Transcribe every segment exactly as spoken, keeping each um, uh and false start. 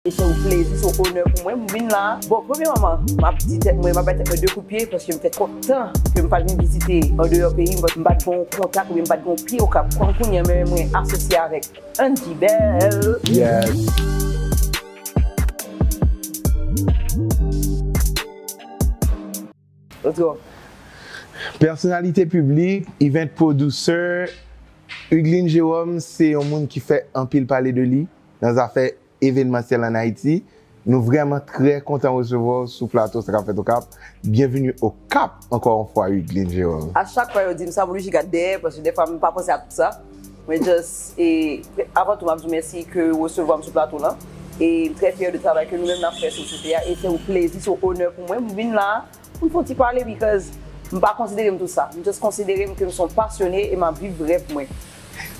E se yon plezi, se yon onè pou mwen pou m vin la. Bon, premyèman, m ap di tèt mwen, m ap bay tèt mwen de kout pye paske m fè twòp tan ke m pa t vin vizite andeyò peyi m, paske m pa t gen yon kontak oubyen m pa t gen yon pye Okap. Kòm kounye a, men mwen asosye avèk Andy Bell. Yes. Let's go. Pèsonalite piblik, event producer, Hugline Jérôme se yon moun ki fè anpil pale de li nan zafè evenmansyèl ann Ayiti. Nou vrèman trè kontan resevwa w sou plato Sa k ap fèt Okap. Byenveni Okap ankò yon fwa, Hugline Jérôme. A chak fwa yo di m sa, m oblije gad dèyè, paske dèfwa m pa panse a tout sa. Men just, e, avan tou, m ap di w mèsi ke w resevwa m sou plato lan. E m trè fyè de travay ke nou menm n ap fè sou sosyete a. E se yon plezi, se yon onè pou mwen, m vin la, pou n fè yon ti pale, because m pa konsidere m tou sa. M just konsidere m ke m se yon pasyone e m ap viv rèv mwen.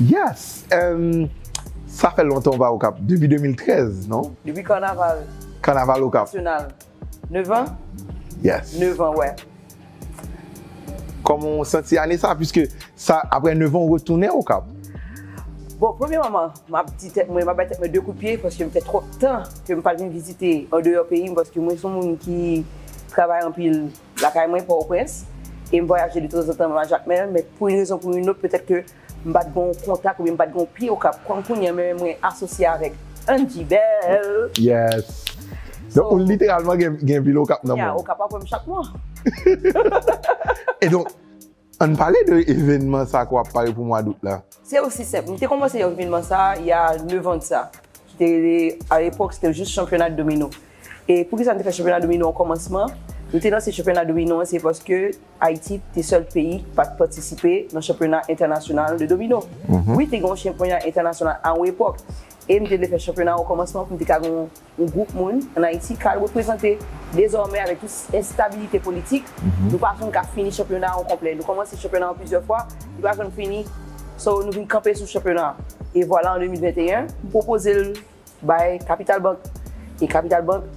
Yes! Em, sa fè lontan w pa Okap, depi de mil trèz, non? Depi kanaval Kanaval Okap. Nasyonal. Nèf an? Yes. Nèf an, wè. Kòman w santi ane sa? Piske sa, apre nèf an, w retounen Okap. Bon, premyèman, m ap di tèt mwen, m ap bay tèt mwen de kout pye paske m fè twòp tan ke m pa t vin vizite andeyò peyi m, paske mwen se yon moun ki travay anpil lakay mwen, Pòtoprens, e m vwayaje de tanzantan, m al Jakmèl, men pou yon rezon pou yon lòt, petèt ke m pa t gen yon kontak oubyen m pa t gen yon pye Okap. Kòm kounye a, men mwen asosye avèk Andy Bell. Yes. Donk, ou literalman gen, gen vil Okap nan Ya, men w. Okap ap wè m chak mwa. E donk, ann pale de evenman sa k ap pare pou mwa dout la. Se osi senp. M te kòmanse yon evenman sa, il y a nèf an de sa. Ki te rele, a lepòk, se te jis chanpyona domino. E poukisa n te fè chanpyona domino an kòmansman? Nou te lanse chanpyona domino an, se paske Ayiti te sèl peyi ki pa t patisipe nan chanpyona entènasyonal de domino. Wi, te gen yon chanpyona entènasyonal a yon epòk. E m te vle fè chanpyona an kòmansman pou m te ka gen yon, yon gwoup moun ann Ayiti k al reprezante. Dezòmè, avèk tout enstabilite politik, nou pa jwenn ka fini chanpyona an konplè. Nou kòmanse chanpyona an plizyè fwa, nou pa jwenn fini. So, nou vin kanpe sou chanpyona an. E vwala, an de mil venteyen, m pwopoze l bay Capital Bank. E Capital Bank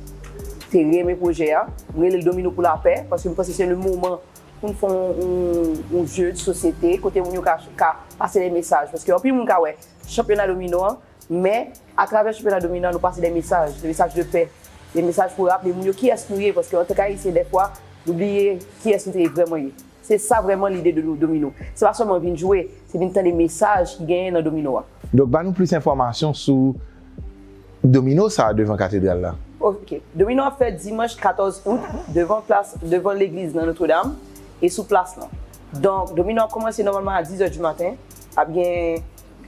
te renmen pwojè a. M rele l Domino pou Lapè, paske m panse se le moman pou n fè yon, yon, yon jeu de société, kote moun yo ka, ka pase de mesaj. Paske anpil moun ka wè chanpyona domino an, men atravè chanpyona domino an, nou pase de mesaj, de mesaj de pè, de mesaj pou raple moun yo kiyès nou ye, paske antanke Ayisyen, dèfwa, nou bliye kiyès nou te vrèman ye. Se sa vrèman lide de domino. Se pa sèlman vin jwe, se vin tande mesaj ki genyen nan domino a. Donk, ba nou plis enfòmasyon sou domino sa a devan katedral la. Ok. Domino ap fèt dimanch katòz out devan plas, devan legliz nan Notredam e sou plas lan. Donk, domino ap kòmanse nòmalman a dis è di maten. Ap gen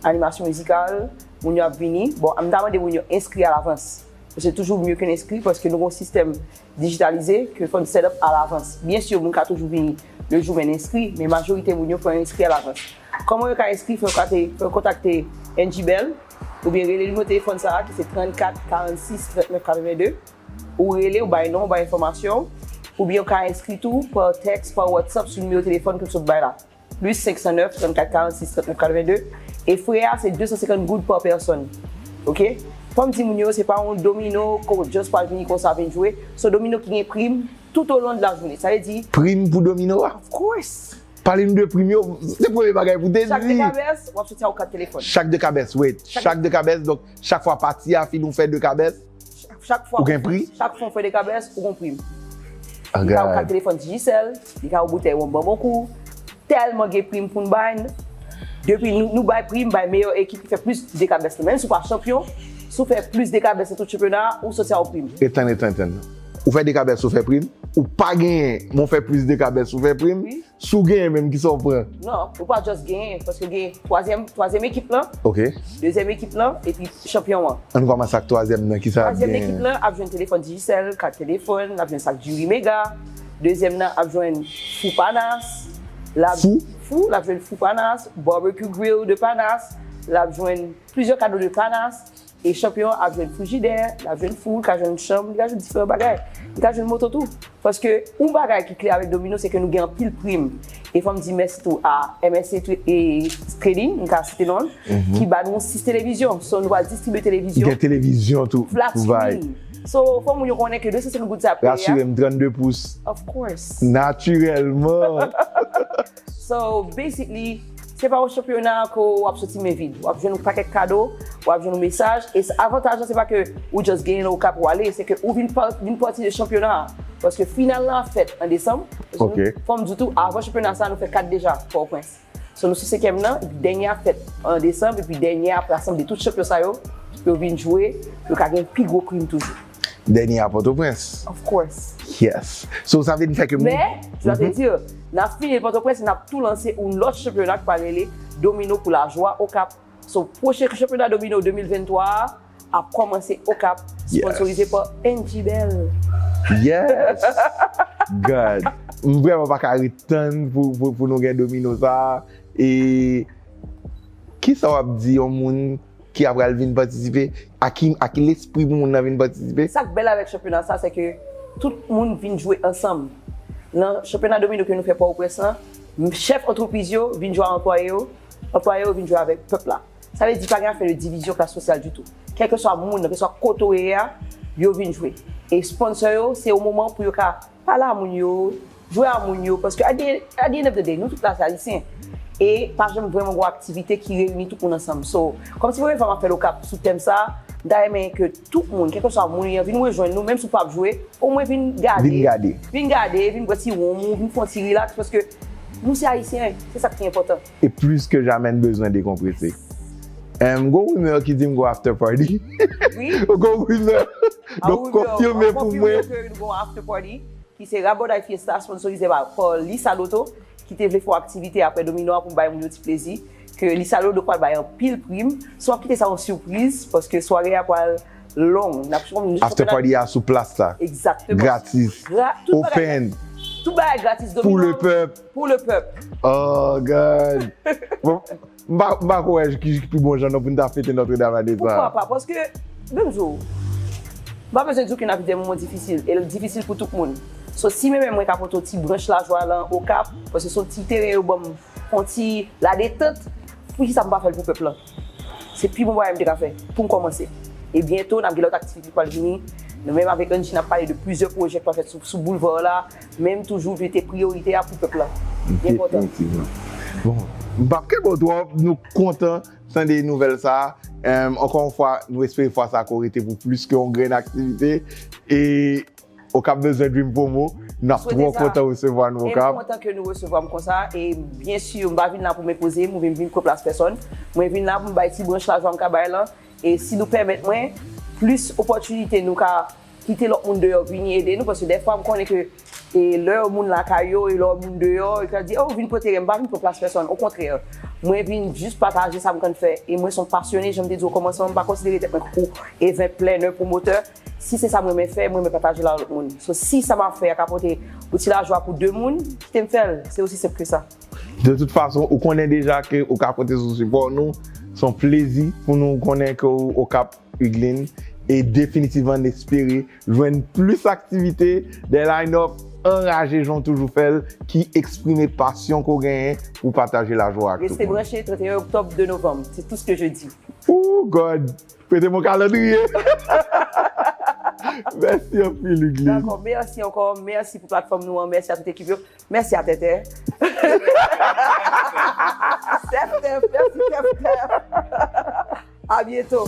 animasyon mizikal, moun yo ap vini. Bon, m ta mande moun yo enskri alavans. Se toujou mye ke n enskri paske nou gen yon sistèm dijitalize ke fò n set up alavans. Byen si, moun ka toujou vini le jou men enskri, men majorite moun yo fò yo enskri alavans. Kòman yo ka enskri? Fò yo kontakte, fò yo kontakte Andy Bell oubyen rele nimewo telefòn sa a ki se trannkat karannsis trannèf katrevenn de. Ou rele, ou bay non, ou bay enfòmasyon, oubyen ou ka enskri tou pa tèks, pa WhatsApp sou nimewo telefòn ke m sot bay la. Plis senk san nèf, trannkat karannsis trannèf katrevenn de. E frè a, se de san senkant goud pa pèsòn. Ok? Fò m di moun yo, se pa yon domino ke w just pral vini konsa vin jwe. Se yon domino ki gen prim tout au long de la journée. Sa vle di, Prim pou domino a? Of course! Pale nou de prim yo, se premye bagay pou te Chak di. Dekabès, w ap soti a yon kat telefòn. Chak dekabès, wait. Chak Chak dekabès, donk chak fwa pati a fini, w fè dekabès. Chak fwa, Ou gen pri? Chak fwa w fè dekabès, ou gen prim. Ah, Li ka yon kat God. telefòn Digicel, li ka yon boutèy wonm Bonbon Kou. Tèlman gen prim pou n bay. Depi nou, nou bay prim, bay meyè ekip ki fè plis dekabès. Menm si w pa chanpyon, si w fè plis dekabès nan tout chanpyona a, ou soti a yon prim. Etann, etann, etann. Ou fè dekabès, ou fè prim. Ou pa genyen, men w fè plis dekabès, ou fè prim. Wi. Si w genyen menm, kisa w pran? Non, ou pa just genyen, paske w genyen twazyèm, twazyèm ekip lan, Ok. dezyèm ekip lan, epi chanpyon an. Ann kòmanse ak twazyèm nan, kisa l ap Twazyèm ekip genyen? Lan ap jwenn telefòn Digicel, kat telefòn, l ap jwenn sak diri mega. Dezyèm nan ap jwenn fou Panas. L ap Fou? Fou, l ap jwenn fou Panas, barbecue grill de Panas, l ap jwenn plizyè kado de Panas. E chanpyon an ap jwenn frijidè, l ap jwenn fou, li ka jwenn chanm, li ka jwenn diferan bagay. Li ka jwenn moto tou. Paske yon bagay ki kle avèk domino, se ke nou gen anpil prim. E fò m di mèsi tou a M S C Tra- e Trading, m ka site non l, ki ba nou sis televizyon. So, nou va distribye televizyon. Gen televizyon tou. Flat Pou bay. Screen. So, fò moun yo konnen ke de san senkant goud sa ap peye a. Rasire m, trannde pous. Of course. Natirèlman. So, basically, se pa yon chanpyona ke w ap soti men vid. W ap jwenn yon pakèt kado, w ap jwenn yon mesaj. E s- avantaj la, se pa ke ou just genyen nan Okap ou ale, se ke ou vin, pa, vin pati de chanpyona a. Paske final la ap fèt an desanm. Ok. Fò m di w tou, avan chanpyona sa, nou fè kat deja, Pòtoprens. So, nou sou senkyèm nan, epi dènye a fèt an desanm, epi dènye a ap rasanble tout chanpyon sa yo, pou yo vin jwe, pou yo ka gen pi gwo prim toujou. Dènye a Pòtoprens. Of course. Yes. So, sa vin fè ke moun. Men, sa vle di, n ap fini Pòtoprens, n ap tou lanse yon lòt chanpyona ki pral rele Domino pou Lajwa Okap. So, pwochen chanpyona Domino de mil venntwa a ap kòmanse Okap, sponsorize pa N G Bell. Yes. God. M vrèman pa ka ret tann pou, pou, pou nou gen Domino sa. E kisa w ap di yon moun ki apral vin patisipe? A ki, a ki lespri pou moun nan vin patisipe? Sa k bèl avèk chanpyona sa, se ke tout moun vin jwe ansanm. Nan chanpyona Domino ke nou fè Pòtoprens lan, chèf antrepriz yo vin jwe ak anplwaye yo, anplwaye yo vin jwe avèk pèp la. Sa vle di pa gen afè de divizyon klas sosyal ditou. Kèlkeswa moun nan, kèlkeswa kote w ye a, yo vin jwe. E sponsor yo, se yon moman pou yo ka pale a moun yo, jwe a moun yo, paske at the, at the end of the day, nou tout la se Ayisyen. E pa janm vrèman gen yon aktivite ki reyini tout moun ansanm. So, kòmsi premye fwa m ap fè l Okap sou tèm sa, m ta renmen ke tout moun, kèlkeswa moun yo, vin rejwenn nou, menm si w p ap jwe, omwen vin gade. Vin gade. Vin gade, vin bwè ti wonm ou, vin fè yon ti relax, paske nou se Ayisyen, se sa ki enpòtan. E plis ke jamè n bezwen dekonprese. Em, gon rimè ki di m gon after party. Wi. Gon rimè. Donk, konfime pou mwen. Konfime ke nou gon after party, ki se Rabòday Fiesta, sponsorize pa, pa Lisa Loto, ki te vle fè yon aktivite apre Domino a pou bay moun yo ti plezi. Ke Lisa Loto pral bay anpil prim. So, m ap kite sa yon sipriz, paske sware a pral long. N ap, after party a sou plas la. Egzakteman. Gratis. Gra-, tout bagay, open. Tout bagay gratis. Pou le pèp. Pou le pèp. Oh, God. Bon, m pa, m pa kwè ki, ki pi bon jan non pou n ta fete Notre Dame a de sa. Poukwa pa? Paske, menm jou, m pa bezwen di w ke n ap viv de moman difisil. E l difisil pou tout moun. So, si menm mwen ka pote yon ti branch lajwa lan Okap, paske se yon ti teren yo ban m, yon ti ladetant, poukisa m pa fè l pou pèp lan? Se pi bon bagay m te ka fè pou m kòmanse. E byento, n ap gen lòt aktivite ki pral vini. Nou menm avèk Angie, n ap pale de plizyè pwojè k pral fèt sou, sou boulva la, men m toujou mete priyorite a pou pèp la. Li enpòtan. Definitivman. Bon, m p ap kenbe w twòp, nou kontan tande nouvèl sa a. Em, ankò yon fwa, nou espere fwa sa a ko rete pou plis ke yon grenn aktivite. E Okap bezwen Dream Promo. N ap twò kontan resevwa nou Okap. M kontan ke nou resevwa m konsa. E byen si, m pa vin la pou m enpoze m oubyen m vin pran plas pèsòn. Mwen vin la pou m bay ti branch lajwa m ka bay lan. E si nou pèmèt mwen, plis opòtinite nou ka kite lòt moun deyò vini ede nou. Paske dèfwa m konnen ke, e lè yon moun lakay yo, e lè yon moun deyò, yo ka di, "Oh, vin pote rèm." M pa vin pran plas pèsòn. Okontrè, mwen vin jis pataje sa m konn fè. E mwen se yon pasyone, jan m te di w okòmansman, m pa konsidere tèt mwen tankou event planner, pwomotè. Si se sa m renmen fè, m renmen pataje l ak lòt moun. So, si sa m ap fè a ka pote yon ti lajwa pou de moun, kite m fè l. Se osi senp ke sa. De tout fason, ou konnen deja ke ou ka konte sou sipò nou. Se yon plezi pou nou konnen ke ou, Okap Hugueline. E definitivman, n espere jwenn plis aktivite, de line-up anraje jan w toujou fè l, ki eksprime pasyon ke w genyen pou pataje lajwa ak tout moun. Reste branche, trente et un octobre, deux novembre. C'est tout ce que je dis. Oh God! Prete m yon kalandriye. Mèsi anpil, Hugueline. Dakò, mèsi ankò. Mèsi pou platfòm nou an. Mèsi a tout ekip yo. Mèsi a Tètè. Tètè, mèsi, Tètè. A byento.